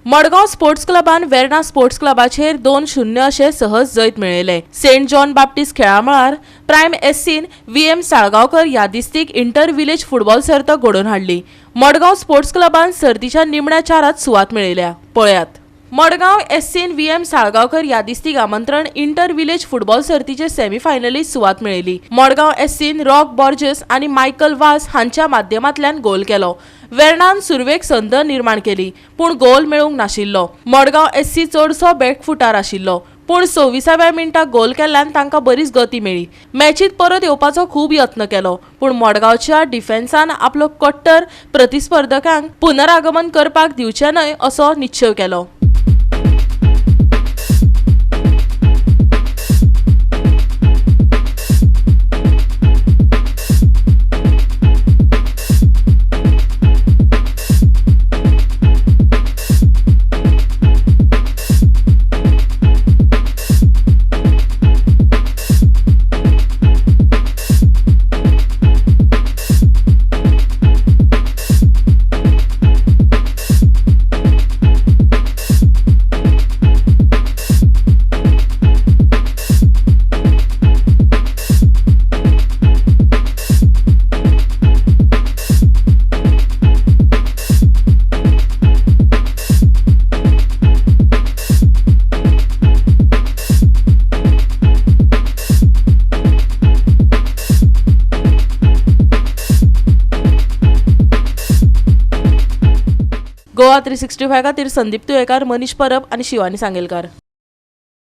Madgaon sports क्लबान Verna sports क्लबाचेर 2-0 अशें सहज जैत मेळयलें. सेंट जॉन बाप्टिस्ट खेळामळार प्रायम एससीन व्ही.एम. साळगांवकर यादिस्तीक इंटर विलेज फुटबॉल सर्त घडोवन हाडली. मडगांव स्पोर्ट्स क्लबान सर्तीच्या निमण्या चारांत सुवात मेळयल्या. पळयात. मडगांव एससीन व्ही.एम. साळगांवकर यादिस्तीक आमंत्रण इंटर विलेज फुटबॉल सर्तीचे सेमीफायनलीत सुवात मेळयली. मडगांव एससीन रॉक बॉर्जस आनी मायकल वास हांच्या माध्यमांतल्यान गोल केलो. वेर्णान सुरवेक संद निर्माण केली, पूण गोल मेळूंक नाशिल्लो. मडगांव एससी चडसो बॅकफुटार आशिल्लो, पूण 26व्या मिनटाक गोल केल्ल्यान तांकां बरीच गती मेळ्ळी. मॅचीत परत येवपाचो खूब यत्न केलो, पूण मडगांवच्या डिफेन्सान आपलो कट्टर प्रतिस्पर्धकांक पुनरागमन करपाक दिवचें न्हय असो निश्चेव केलो. गोवा 365 खातीर संदीप तुयेकार, मनीष परब आनी शिवानी सांगेलकार.